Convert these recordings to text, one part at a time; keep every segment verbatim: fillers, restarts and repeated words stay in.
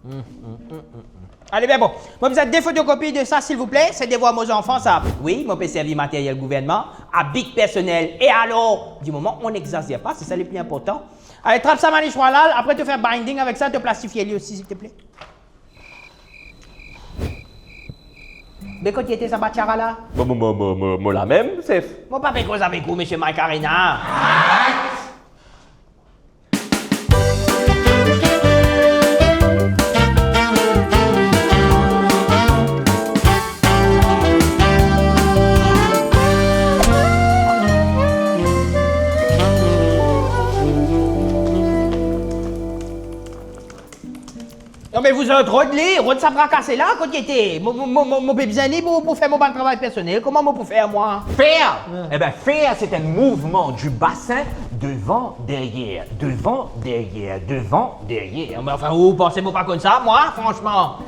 Mm, mm, mm, mm, mm. Ale, bien bon. Mo bizin de fotokopi de sa, silvouple. Se devwar mo zanfan, sa. Wi, mo pe servi materyel gouvernman, a bit personel. E alor, di moman on n'exagère pas, se sa le pli inportan. Ale, trap sa Manish Wahlal, apre to fer binding avek sa, to plastifie li osi, silvouple. Be kot li ete sa batiara la? Mo, mo, mo, mo, mo, mo la mem, sef. Mo pa pe koz avek ou, misie Mike Arena. Non, me vouzot, rod li, rod sa bra kase la, kot li ete? Mo, mo, mo, mo, mo pe bizin li pou, pou fer mo bann travay personel. Kouma mo pou fer, mwa? Fer? Wi. Ebe, fer, se enn mouvman di basin devan, deryer, devan, deryer, devan, deryer. Non, me anfin, ou panse mo pa konn sa, mwa, fransman?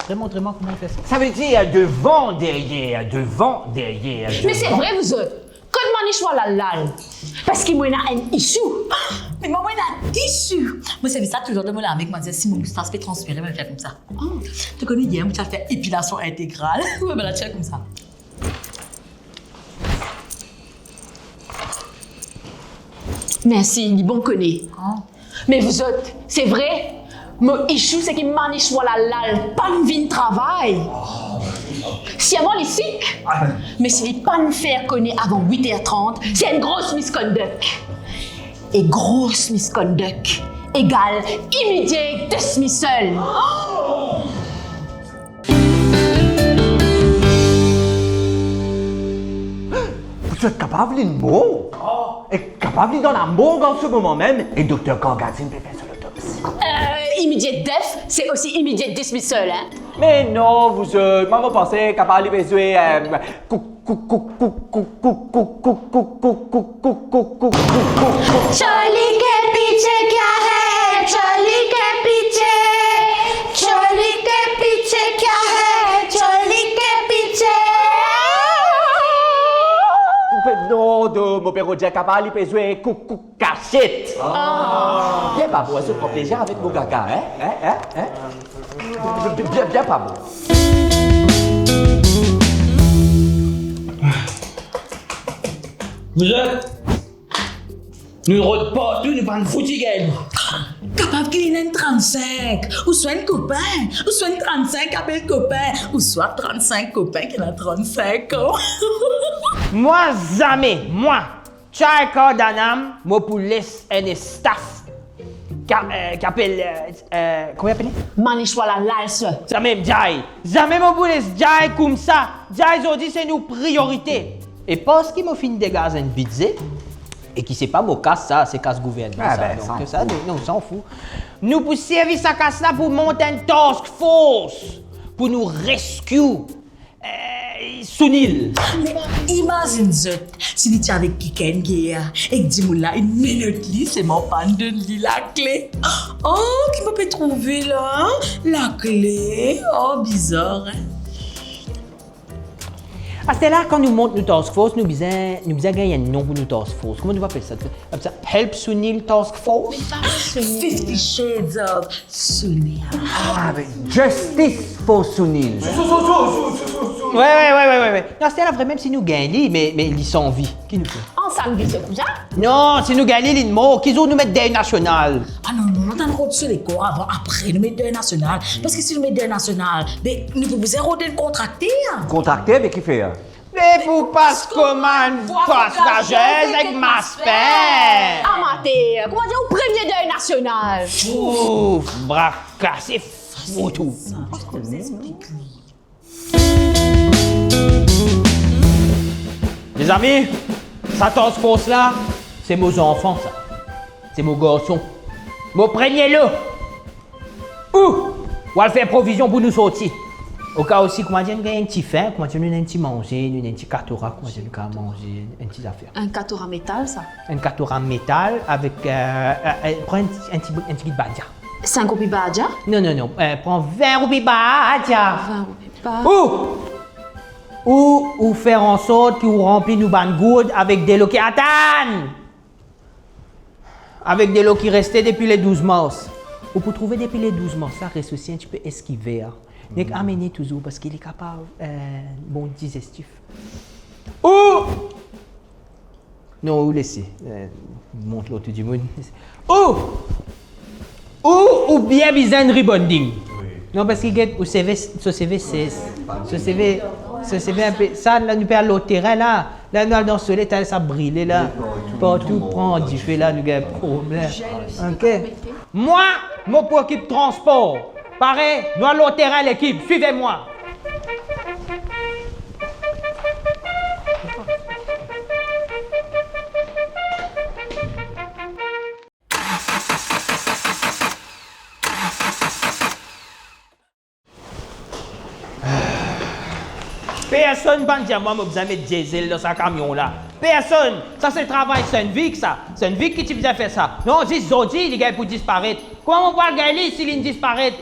Montre mwa, montre mwa kouma fer sa. Sa ve dir devan, deryer, devan, deryer, devan. Me se vre, vouzot. Kot Manish Wahlal la? Parski mo ena enn issue. Me mwa, mo ena issue. Mo servi sa touzour dan mo lame, kouma dir, si mo moustas pe transpire, mo fer koumsa. Oh, to kone yer, mo ti al fer epilasion integral. Mo ti fer koumsa. Mersi, li bon kone. Ah. Me vouzot, se vre, mo issue se ki Manish Wahlal la pa'nn vinn travay. Sirman li sik, me si li pa'nn fer kone avan wit er trant, se enn gros misconduct. E gros misconduct egal immediate dismissal. Pou zot kapav li mor. E kapav li dan lamorg an se moman mem, e dokter Gargazin pe fer so lotopsi. Euh, immediate death, se osi immediate dismissal, hein? Me non, vouzot, mwa mo panse kapav li pe zwe, euh, kou-, kou-, Charlie के पीछे क्या है? Charlie के पीछे, Charlie के पीछे क्या है? Charlie के पीछे. Non, do, mo pe rod dir kapav li pe zwe kou-, kou-, kasiet. Ah. Bien pa bon, zot pran plezir avek mo gaga, hein? Hein? Hein? Hein? Bien, bien, bien pa bon. Vouzot, nou rod partou, nou pa'nn fouti gagn. Kapav ki li ena enn trannsink, ouswa enn kopin, ouswa enn trannsink apel kopin, ouswa trannsink kopin ki ena trannsink an. Mwa zame, mwa, Chai Kardanam, mo pou les enn staff ki a-, euh, ki apel, euh, euh, kouma li apele? Manish Wahlal, sir. Sa mem, Jai. Zame mo pou les Jai koumsa. Jai zordi se nou priorite. E parski mo finn degaz enn bidze, e ki se pa mo kas sa, se kas gouvernman sa. Ah ben, donk sa, nou, nou, on s'en fout. Nou pou servi sa kas la pou mont enn task force pou nou rescue Eh, Sunil. Me imazinn zot, si li ti avek kikenn ger, ek dimoun la inn menot li, selman pa'nn donn li lakle. Oh, ki mo pe trouve la? Lakle? Oh, bizar, hein? Aster la, kan nou mont nou task force, nou bizin, nou bizin gagn enn non pou nou task force. Kouma nou apel sa? Apel sa Help Sunil Task Force? Fifty Shades of Sunil. Ah, be Justice for Sunil. Wi, wi, wi, wi, wi. Non, aster la, vremem, si nou gagn li, me, me li san vi, ki nou fer? Ansam vinn so kouza? Non, si nou gagn li, li mor, ki zour nou met deuil national? Ah non, non, nou tann rod so lekor avan, apre nou met deuil national. Parski si nou met deuil national, be nou pou bizin rod enn kontrakter. Kontrakter, be ki fer? Me pou pas komann pas gazez ek mas pin. Amater, kouma dir ou premie deuil national? Ouf, bra kase, foutou. Mezami, sa task force la, se mo zanfan sa. Se mo garson. Mo premie lo. Ou, ou al fer provizion pou nou sorti. Oka ou si, kouma dir, nou gagn enn ti fin, kouma dir, nou ena enn ti manze, nou ena enn ti katora, kouma dir, nou kapav manze enn ti zafer. Enn katora metal, sa? Enn katora metal avek, euh, euh, euh, pran enn ti, enn ti, enn ti kit badia. Sink roupi badia? Non, non, non, euh, pran vin roupi badia. Vin roupi badia. Ou, ou, ou fer ansort ki ou ranpli nou bann gourd avek delo ki atann. Avek delo ki reste depi le douz mars. Ou pou trouve depi le douz mars la, res osi enn tipe eskiver. Nek amene touzour, parski li kapav, eh, bon dizestif. Ou Non, ou lese. Eh, mont lor tou dimoun. Ou, ou, ou bien bizin rebonding. Wi. Non, parski get, ou seve, so seve ses, so seve, so seve inpe, sa la, nou pe al lor terin la. La, nou al dan soley, tala sa brile la. Wi, partou, partou pran dife la, nou gagn problem. Ok? Mwa, mo pou okip transpor. Pare, nou al lor terin, lekip, swiv mwa. Personn pa'nn dir mwa mo bizin met dizel dan sa kamion la. Personn! Sa se travay Sennvik sa. Sennvik ki ti bizin fer sa. Non, zis zordi li gagn pou disparet. Kouma mo pou al gagn li si li'nn disparet?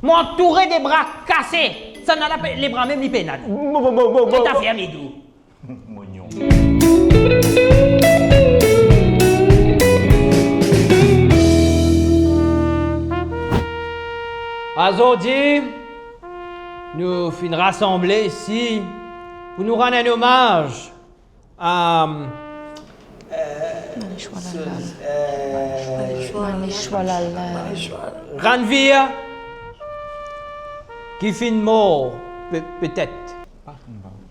Mo antoure de bra kase. Sannla pe, lebra mem li pena. Mo, mo, mo, mo, mo, Get mo. Afer met ou. Mognon. Azordi, nou finn rasanble isi pou nou rann enn omaz a, eh, Manesh Walalal. Manesh Walalal. Ranveer, ki finn mor, pe-, petet.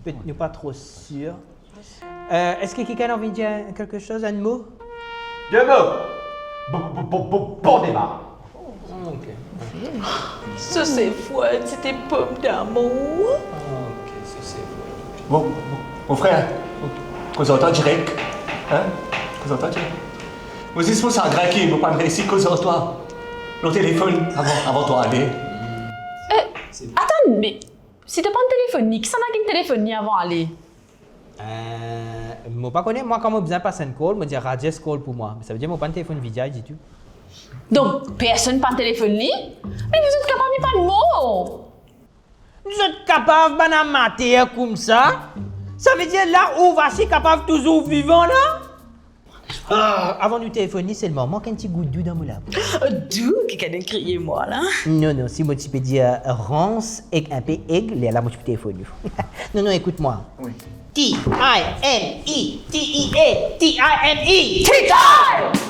Pe-, nou pa tro sir. Eh, eski kikenn anvi dir kelke soz, enn mo? De mo. Bo-, bo-, bo-, bo-, bon deba. Ah, ok. Sa se fred, se te pom damour. Ah, ok, sa se fred. Bon, bon, mon frer, koz ar twa direk, hein? Koz ar twa direk. Mo zis mo sagrin ki mo pa'nn reysi koz ar twa lor telefonn avan, avan twa ale. Eh, atann, me si to pa'nn telefonn li, kisannla ki'nn telefonn li avan ale? Eh, mo pa kone, mwa, kan mo bizin pas enn call, mo dir Rajesh call pou mwa. Savedir mo pa'nn telefonn Vijay ditou. Donk, personn pa'nn telefonn li? Me zot kapav li pa'nn mor. Zot kapav bann amater koumsa? Savedir la, Ourvasi kapav touzour vivan la? Ah, avan nou telefonn li selman, mank enn ti gou dou dan mo labous. Dou? Kikenn kriye mwa la? Non, non, si mo ti pe dir rans ek inpe eg, lerla mo ti pe telefonn ou. Non, non, ekout mwa. Wi. T I M E, T I E, T I M E. Tea time!